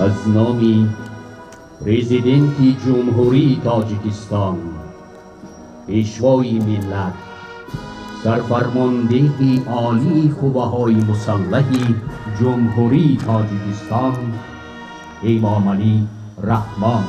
Аз номи Президенти Ҷумҳурии Тоҷикистон, Пешвои миллат, Сарфармондеҳи Олии Қувваҳои Мусаллаҳи Ҷумҳурии Тоҷикистон Эмомалӣ Раҳмон.